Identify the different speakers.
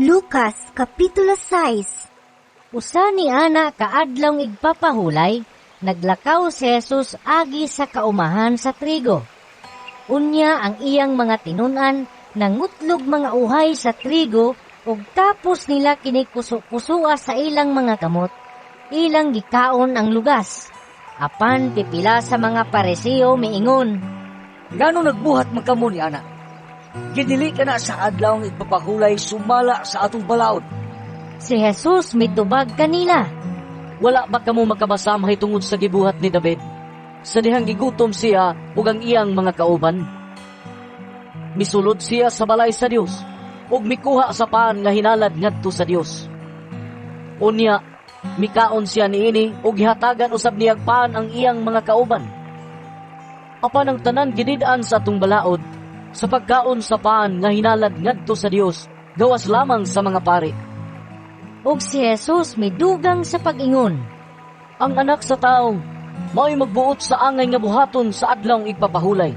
Speaker 1: Lucas Kapitulo 6.
Speaker 2: Usa ni ana ka Adlawng Igpapahulay, naglakaw si Jesus agi sa kaumahan sa trigo. Unya ang iyang mga tinun-an nangutlog mga uhay sa trigo ug tapos nila kini kusu-kusua sa ilang mga kamot. Ilang gikaon ang lugas. Apan pipila sa mga Pariseo miingon,
Speaker 3: "Ngano nagbuhat man kamo ni ana? Gidili kana sa Adlawng Igpapahulay sumala sa atong balaod."
Speaker 2: Si Jesus mitubag kanila,
Speaker 4: "Wala ba kamo makabasa mahitungod sa gibuhat ni David, sa dihang gigutom siya ug ang iyang mga kauban? Misulod siya sa balay sa Dios ug mikuha sa pan nga hinalad ngadto sa Dios. Unya, mikaon siya niini ug gihatagan usab niyag pan ang iyang mga kauban. Apan ang tanan gidid-an sa atong balaod sa pagkaon sa pan nga hinalad ngadto sa Dios gawas lamang sa mga pari."
Speaker 2: Ug si Jesus midugang sa pag-ingon,
Speaker 4: "Ang Anak sa Tawo mao'y magbuot sa angay nga buhaton sa Adlawng Igpapahulay."